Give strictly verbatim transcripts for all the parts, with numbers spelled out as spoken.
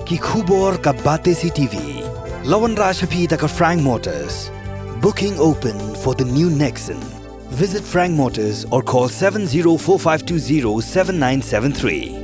Ki khubor ka Batesi TV. La wanrah sha phi da ka Frank Motors. Booking open for the new Nexon. Visit Frank Motors or call seven zero four five two zero seven nine seven three.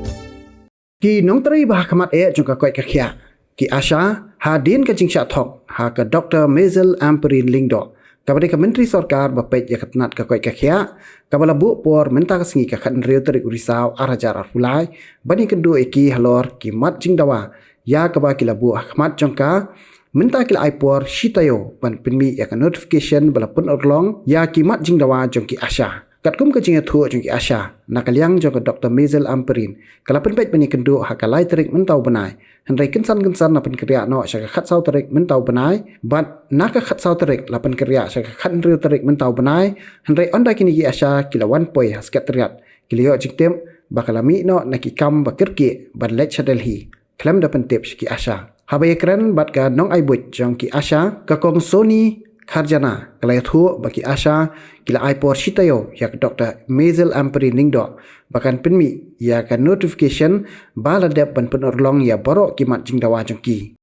Ki nongtrei ba ha khmat eh jong ka koit ka khiah, ki ASHA, hadien ka jingshah thok ha ka Doctor Maisel Ampareen Lyngdoh, kaba dei ka Myntri Sorkar ba peit ïa ka tnat ka koit ka khiah, kaba la buh por mynta ka sngi ka khathynriew tarik u Risaw ar hajar arphew lai ban ïakynduh ïa ki halor ki mat jingdawa ïa kaba ki la buh ha khmat jong ka. Mynta ki la ai por shi taïew ban pynmih ïa ka notification ba la pynurlong ïa ki mat jingdawa jong ki ASHA. Katkum ka jingïathuh jong ki ASHA, na ka liang jong ka Doctor Maisel Ampareen, ka la pynbeit ban ïakynduh ha ka lai tarik mynta u bnai. Hynrei kynsan kynsan la pynkynriah noh sha ka khatsaw tarik mynta u bnai, bad na ka khatsaw tarik la pynkynriah sha ka khathynriew tarik mynta u bnai. Hynrei ynda kine ki ASHA ki la wan poi ha Secretariat, ki la ïoh jingtip ba ka la mih noh na ki kam ba kyrkieh ban leit sha Delhi khlem da pyntip sha ki ASHA. Haba ïakren bad ka nongai buit jong ki ASHA, ka Kong Sony Kharjana, ka la ïathuh ba ki ASHA ki la ai por shi taïew ïa ka Doctor Maisel Ampareen Lyngdoh ba kan pynmih ïa ka notification ba la dep ban pynurlong ïa baroh ki mat jingdawa jong ki.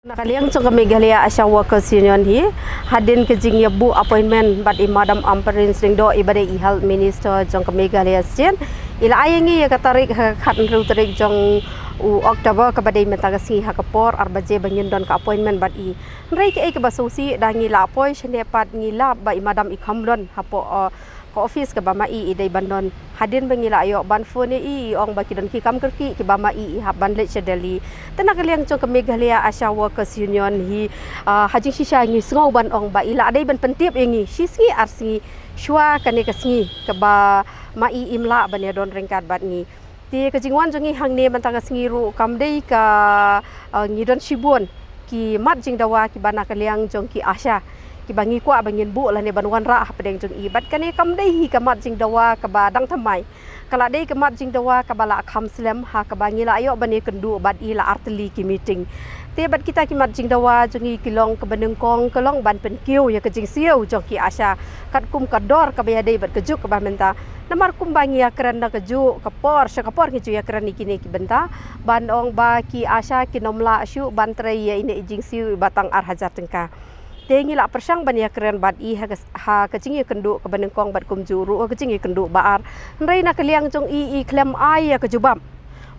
Na ka liang jong ka Meghalaya ASHA Workers Union hi, hadien ka jingïabuh appointment bad i Madam Ampareen Lyngdoh iba dei i Health Minister jong ka Meghalaya State, i la ai ïa ngi ïa ka tarik ha ka khathynriew tarik jong u October kaba dei mynta ka sngi ha ka por ar baje ba ngin don ka appointment bad i. Hynrei kaei kaba sngewsih, da ngi la poi shane pat ngi lap ba i Madam i kham don hapoh, uh, ka office kaba ma i i dei ban don. Hadien ba ngi la ïoh ban phone ïa i, i ong ba ki don ki kam kyrkieh kiba ma i i hap ban leit sha Delhi. Te na ka liang jong ka Meghalaya ASHA Workers Union hi, ah, ha jingshisha ngi sngew ban ong ba i la dei ban pyntip ïa ngi shi sngi ar sngi shuwa kane ka sngi kaba ma i im lah ban ïadon ryngkat bad ngi. Te ka jingwan jong ngi hangne mynta ka sngi ruh kam dei ka, ah, ngi don shibun ki mat jingdawa kiba na ka liang jong ki ASHA kiba ngi kwah ba ngin buh lane ban wanrah hapdeng jong i. Bad kane kam dei hi ka mat jingdawa kaba dang thymmai. Ka la dei ka mat jingdawa kaba la kham slem ha kaba ngi la ïoh ban ïakynduh bad i la artylli ki meeting. Te bad kita ki mat jingdawa jong ngi ki long kaba nyngkong ka long ban pynkiew ïa ka jingsiew jong ki ASHA katkum ka dor kaba ïadei bad ka juk kaba mynta. Namar kumba ngi ïakren na kajuh ka por sha ka por ngi ju ïakren ïa kine ki bynta ban ong ba ki ASHA kin ym lah shuh ban trei ïa ine i jingsiew iba tang ar hajar tyngka. Te ngi la pyrshang ban ïakren bad i ha ka, ha ka jingïakynduh kaba nyngkong bad kumjuh ruh ha ka jingïakynduh ba ar. Hynrei na ka liang jong i i khlem ai ïa ka jubab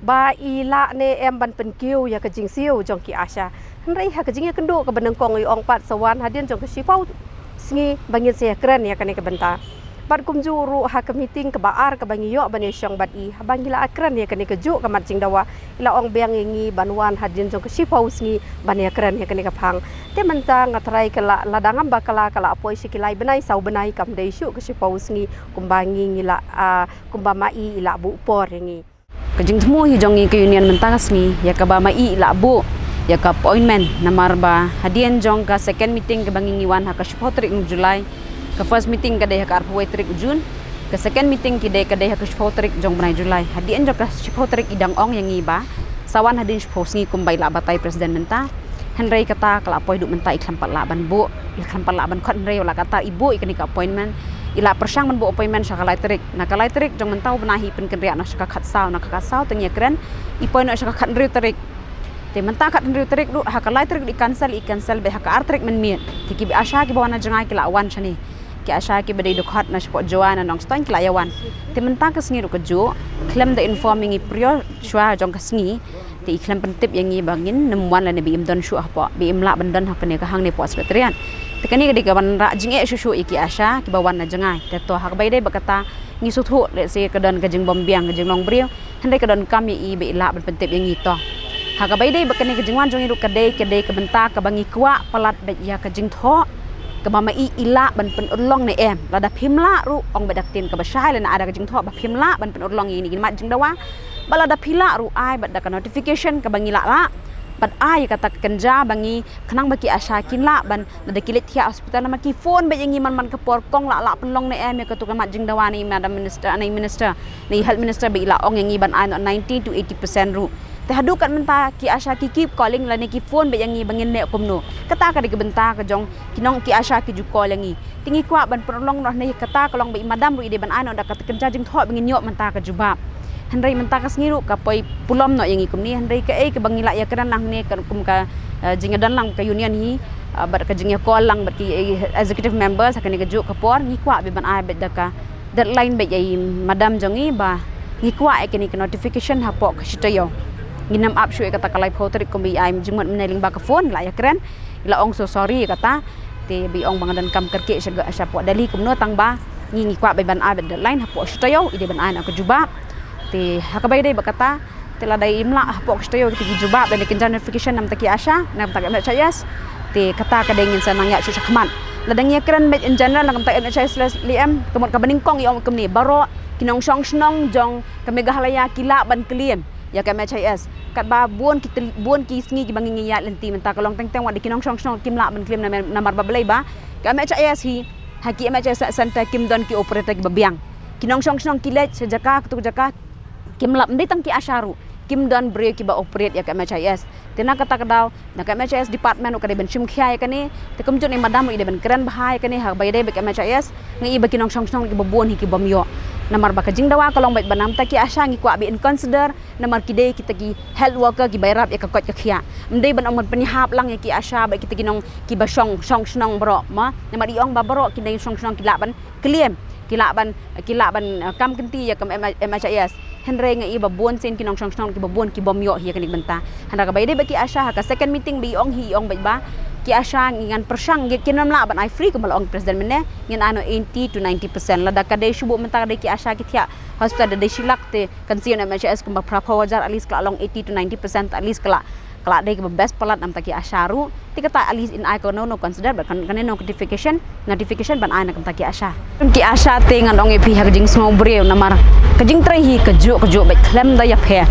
ba i lah ne em ban pynkiew ïa ka jingsiew jong ki ASHA. Hynrei ha ka jingïakynduh kaba nyngkong i ong pat sa wan hadien jong ka shiphew sngi ba ngin sa ïakren ïa kane ka bynta. Bad kumjuh ruh ha ka meeting kaba ar kaba ngi ïoh ban ïashong bad i, haba ngi la kren ïa kane kajuh ka mat jingdawa, i la ong biang ïa ngi ban wan hadien jong ka shiphew sngi ban ïakren ïa kane ka phang. Te mynta nga tharai ka la, lada ngam bakla ka la poi sha ki lai bnai saw bnai, kam dei shuh ka shiphew sngi kumba ngi ngi la, ah, kumba ma i i la buh por ïa ngi. Ka jingthmu hi jong ngi ka union mynta ka sngi ïa kaba ma i i la buh ïa ka appointment, namar ba hadien jong ka second meeting kaba ngi ngi wan ha ka shiphew tarik u July, ka first meeting ka dei ha ka arphew wei tarik u June, ka second meeting ki dei ka dei ha ka shiphew tarik jong bnai July. Hadien jong ka shiphew tarik i dang ong ïa ngi ba sa wan hadien shiphew sngi kumba i la batai president mynta. Hynrei kata ka la poi duh mynta i khlem pat lah ban buh, i khlem pat lah ban khot, hynrei wat la katta i buh ïa kane ka appointment. I la pyrshang ban buh appointment sha ka lai tarik. Na ka lai tarik jong mynta u bnai hi pynkynriah noh sha ka khatsaw, na ka khatsaw te ngi ïakren i poi noh sha ka khathynriew tarik. Te mynta khathynriew tarik ruh ha ka lai tarik ruh i cancel, i cancel beit ha ka ar tarik mynmiet. Te ki ASHA kiba wan na jngai ki la wan shane. Ki ASHA kiba dei dkhot na shapoh Jowai na Nongstoiñ ki la ïa wan. Te mynta ka sngi ruh kajuh, khlem da inform ïa ngi prior shuwa jong ka sngi. Te i khlem pyntip ïa ngi ba ngin nym wan lane ba im don shuh hapoh, ba im lah ban don ha kane ka hangne poh secretariat. Te kane ka dei ka wanrah jingeh shuh shuh ïa ki ASHA kiba wan na jngai. Te to ha kaba ïadei bad kata ngi sngewthuh, let's say, ka don ka jingbymbiang, ka jinglong briew. Hynrei ka donkam ïa i ba i lah ban pyntip ïa ngi to. Ha kaba ïadei bad kane ka jingwan jong i ruh ka dei, ka dei ka bynta kaba ngi kwah palat beit ïa ka jingthoh kaba ma i i lah ban pynurlong ne em. Lada phim lah ruh, ong bad da ka ktien kaba shai lane ai da ka jingthoh ba phim lah ban pynurlong ïa ine i mat jingdawa. Ba lada phi lah ruh ai bad da ka notification kaba ngi lah lah. Bad ai kata ka kynja ba ngi khnang ba ki ASHA kin lah ban, lada ki leit thiah hospital namar ki phone beit ïa ngi man man ka por, kong lah lah pynlong ne em ïa katu ka mat jingdawa ne i Madam Minister, ne i Minister, ne i Health Minister ba i la ong ïa ngi ban ai noh ninety to eighty percent ruh. Te haduh kat mynta ki ASHA ki keep calling lane ki phone beit ïa ngi ba ngin leh kumno. Kata ka dei ka bynta ka jong ki nong ki ASHA ki ju call ïa ngi. Te ngi kwah ban pynurlong noh ne kata ka long ba i Madam ruh i dei ban ai noh da kata ka kynja jingthoh ba ngin ïoh mynta ka jubab. Hynrei mynta ka sngi ruh ka poi pulom noh ïa ngi kumne, hynrei kaei kaba ngi lah ïakren lang ne ka kum ka, eh, jingïadon lang ka union hi, eh, bad ka jingïakol lang bad ki, eh, executive members ha kane kajuh ka por, ngi kwah beit ban ai beit da ka deadline beit ïa i madam jong ngi ba ngi kwah ïa kane ka notification hapoh ka shi taïew. Ngin ym ap shuh ïa kata ka laiphew tarik kumba i ai jingmut mynne lyngba ka phone, la ïakren, la ong so sorry ïa kata. Te ba i ong ba nga donkam kyrkieh sha, shapoh Delhi kumno, tang ba ngi, ngi kwah beit ban ai beit deadline hapoh shi taïew, i dei ban ai noh ka jubab. Te ha kaba ïadei bad kata, te lada im lah hapoh ka shi taïew kita ki jubab lane ki notification na ka bynta ki ASHA, na ka bynta ka MHIS, te kata ka dei ngin sa nang ïaid shuh shakhmat. Lada ngi ïakren beit in general na ka bynta MHIS lane LM, ka mut kaba nyngkong i ong kumne, baroh ki nongshong shnong jong ka Meghalaya ki lah ban claim ïa ka MHIS. Katba bun ki tel-, bun ki sngi kiba ngi, ngi ïaid lynti mynta ka long teng teng wat da ki nongshong shnong kim lah ban claim namar, namar ba balei ba ka MHIS hi, ha ki MHIS centre kim don ki operator kiba biang. Ki nongshong shnong ki leit sha jaka, katu ka jaka, kim lah, ym dei tang ki ASHA ruh, kim don briew kiba operate ïa ka MHIS. Te na kata ka daw, na ka MHIS department ruh ka dei ban shim khia ïa kane, te kumjuh ne madam ruh i dei ban kren bha ïa kane ha kaba ïadei bad ka MHIS. Nga i ba ki nongshong shnong kiba bun hi ki bym ïoh. Namar ba ka jingdawa ka long beit ba na ka bynta ki ASHA ngi kwah beit in consider, namar ki dei kita ki health worker kiba ïarap ïa ka koit ka khiah. Ym dei ban ong ban pynïahap lang ïa ki ASHA bad kita ki nong, kiba shong, shong shnong baroh, mo. Namar i ong ba baroh ki nongshong shnong ki lah ban claim, ki lah ban, ki lah ban, eh, kam kynti ïa ka M-, MHIS. Hynrei nga i ba bun sien ki nongshong shnong kiba bun ki bym ïoh hi ïa kane ka bynta. Hynrei kaba ïadei bad ki ASHA ha ka second meeting ba i ong hi, i ong beit ba ki ASHA ngan pyrshang, ngin, kin ym lah ban ai free kumba la ong president mynne, ngin ai noh eighty to ninety percent. Lada ka dei shu buh mynta ka dei ki ASHA ki thiah hospital da dei shi lak, te kan siew na MHIS kumba phra phew hajar, at least ka la long eighty to ninety percent, at least ka la, ka la dei kaba best palat na ka bynta ki ASHA ruh. Te kata at least in ai kano kano consider bad kan, kane notification, notification ban ai na ka bynta ki ASHA. Ki ASHA te ngan ong ïa phi ha ka jingsngew briew namar ka jingtrei hi kajuh kajuh beit, khlem da ïapher.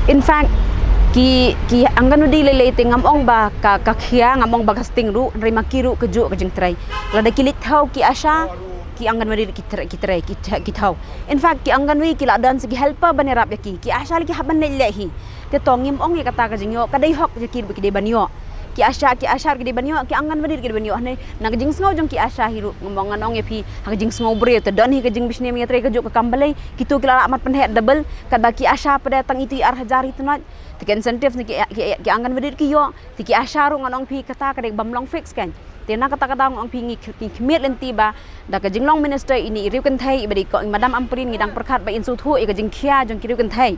In fact, ki, ki Anganwadi lei lei te ngam ong ba ka, ka khia, ngam ong ba ka sting ruh, hynrei ma ki ruh kajuh ka jingtrei. Lada ki leit thew ki ASHA, ki Anganwadi ki trei, ki trei, ki, ki thew. In fact, ki Anganwadi ki la don sa ki helper ban ïarap ïa ki. Ki ASHA lei ki hap ban leit leh hi. Te to ngim ong ïa kata ka jingïoh, ka dei hok jong ki ruh ki dei ban ïoh. Ki ASHA, ki ASHA ruh ki dei ban ïoh, ki Anganwadi ruh ki dei ban ïoh. Hynrei na ka jingsngew jong ki ASHA hi ruh, ngam ong, ngan ong ïa phi ha ka jingsngew briew te don hi ka jingbishni ïatrei kajuh ka kam balei. Kitu ki la lah mat pynheh double, katba ki ASHA pat tang itu i ar hajar hi tnat. Te ki incentive ne ki, ki, ki Anganwadi ruh ki ïoh, te ki ASHA ruh ngan ong phi kata ka dei bym long fix kan. Te na kata ka daw ngan ong phi ngi, ngi khmih lynti ba da ka jinglong minister ine i riewkynthei iba dei ko i Madam Ampareen ngi dang pyrkhat ba in sngewthuh ïa ka jingkhia jong ki riewkynthei.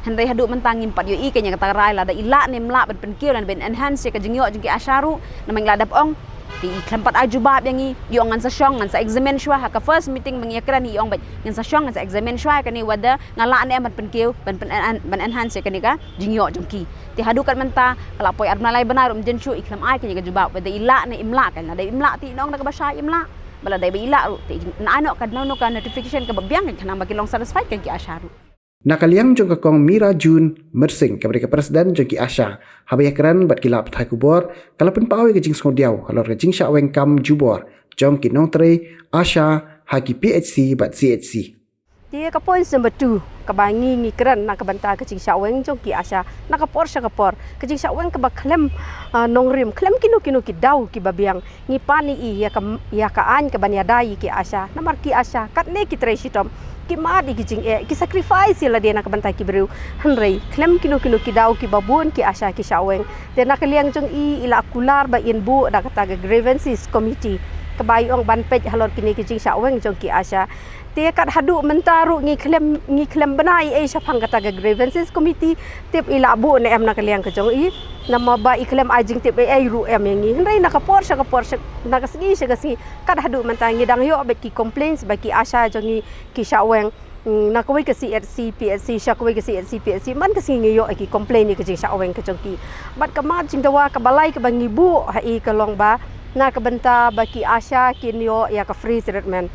Hynrei haduh mynta ngim pat ïohi kein ïa kata ka rai lada i lah ne im lah ban pynkiew lane ban enhance ïa ka jingïoh jong ki ASHA ruh, namar i la dep ong. Te i khlem pat ai jubab ïa ngi, i ong ngan sa shong, ngan sa examine shuwa, ha ka first meeting ba ngi ïakren i ong beit ngan sa shong, ngan sa examine shuwa ïa kane whether nga lah ne em ban pynkiew, ban, ban, ban enhance ïa kane ka jingïoh jong ki. Te haduh kat mynta ka la poi ar bnai lai bnai ruh ym jin shuh, i khlem ai kein ïa ka jubab whether i lah ne im lah kan. Lada im lah te in ong da kaba shai im lah. Bad lada ba i lah ruh te in ai noh kano kano ka notification kaba biang kan, khnang ba kin long satisfied kan ki ASHA ruh. Na ka liang jong ka Kong Mira June Myrsing kaba dei ka president jong ki ASHA, haba ïakren bad ki lad pathai khubor, ka la pynpaw ïa ka jingsngewdiaw halor ka jingshah weng kam jubor jong ki nongtrei ASHA ha ki PHC bad CHC. Te ka point number two kaba ngi, ngi kren na ka bynta ka jingshah weng jong ki ASHA na ka por sha ka por, ka jingshah weng kaba khlem, ah, nongrim, khlem kino kino ki daw kiba biang. Ngi pan ïa ka, ïa ka aiñ kaban ïada ïa ki ASHA, namar ki ASHA katne ki trei shitom, ki mad ïa ki jingeh, ki sacrifice ïa lade na ka bynta ki briew. Hynrei khlem kino kino ki daw kiba bun ki ASHA ki shah weng. Te na ka liang jong i, i la kular ba in buh da kata ka grievances committee kaba i ong ban peit halor kine ki jingshah weng jong ki ASHA. Te kat haduh mynta ruh ngi khlem, ngi khlem bna ei ei shaphang kata ka grievances committee. Tip i la buh ne em na ka liang ka jong i, namar ba i khlem ai jingtip ei ei ruh em ïa ngi. Hynrei na ka por sha ka por, sha, na ka sngi sha ka sngi, kat haduh mynta ngi dang ïoh beit ki complaints ba ki ASHA jong ngi ki shah weng. Mm, na kawei ka CHC, PHC sha kawei ka CHC, PHC, man ka sngi ngi ïoh ki complain ïa ka jingshah weng ka jong ki. Bad ka mat jingdawa kaba lai kaba ngi buh ha i ka long ba na ka bynta ba ki ASHA kin ïoh ïa ka free treatment.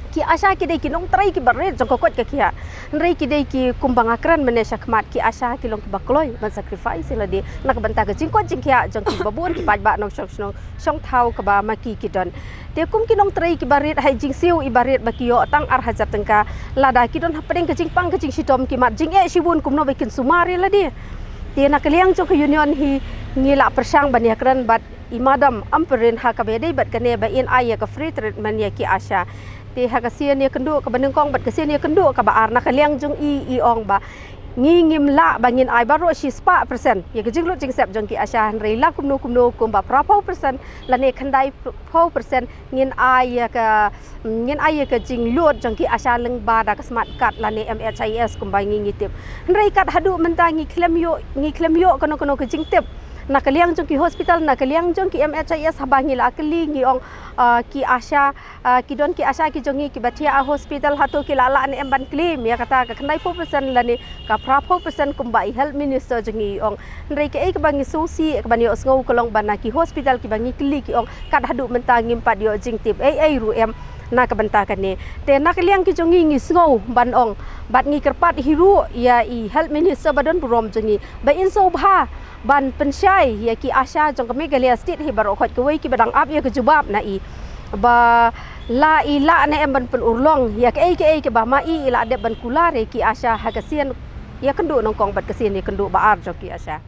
Ki ASHA ki dei ki nongtrei kiba rit jong ka koit ka khiah. Hynrei ki dei ki, kumba nga kren mynne shakhmat, ki ASHA ki long kiba kloi ban sacrifice ïa lade na ka bynta ka jingkoit jingkhiah jong kiba bun ki paidbah nongshong shnong, shong thaw kaba ma ki ki don. Te kum ki nongtrei kiba rit ha i jingsiew iba rit ba ki ïoh tang ar hajar tyngka, lada ki don hapdeng ka jingpang ka jingshitom ki mad jingeh shibun, kumno ba kin sumar ïa lade. Te na ka liang jong ka union hi ngi la pyrshang ban ïakren bad i Madam Ampareen ha kaba ïadei bad kane ba in ai ïa ka free treatment ïa ki ASHA. Te ha ka sien ïakynduh kaba nyngkong bad ka sien ïakynduh kaba ar, na ka liang jong i, i ong ba ngi ngim lah ba ngin ai baroh shispah percent ïa ka jinglut jingsep jong ki ASHA, hynrei la kumno kumno kumba phra phew percent lane khyndai phew percent ngin ai ïa ka, ngin ai ïa ka jinglut jong ki ASHA lyngba da ka smart card lane MHIS kumba ngi ngi tip. Hynrei kat haduh mynta ngi khlem ïoh, ngi khlem ïoh kano kano ka jingtip na ka liang jong ki hospital, na ka liang jong ki MHIS. Haba ngi la kylli ngi ong, ah, ki ASHA, ah, ki don ki ASHA ki jong ngi kiba thiah ha hospital, hato ki la lah ne em ban claim ïa kata ka khyndai phew percent lane ka phra phew percent kumba i health minister jong ngi i ong. Hynrei kaei kaba ngi sngewsih, kaba ngi ïohsngew ka long ba na ki hospital kiba ngi kylli ki ong kat haduh mynta ngim pat ïoh jingtip ei ei ruh em na ka bynta kane. Te na ka liang ki jong ngi ngi sngew ban ong bad ngi kyrpad hi ruh ïa i health minister ba don burom jong ngi ba in sngewbha ban pynshai ïa ki ASHA jong ka Meghalaya State hi baroh khoit kawei kiba dang ap ïa ka jubab na i ba la i lah ne em ban pynurlong ïa kaei kaei kaba ma i i la dep ban kular ïa ki ASHA ha ka sien ïakynduh nyngkong bad ka sien ïakynduh ba ar jong ki ASHA.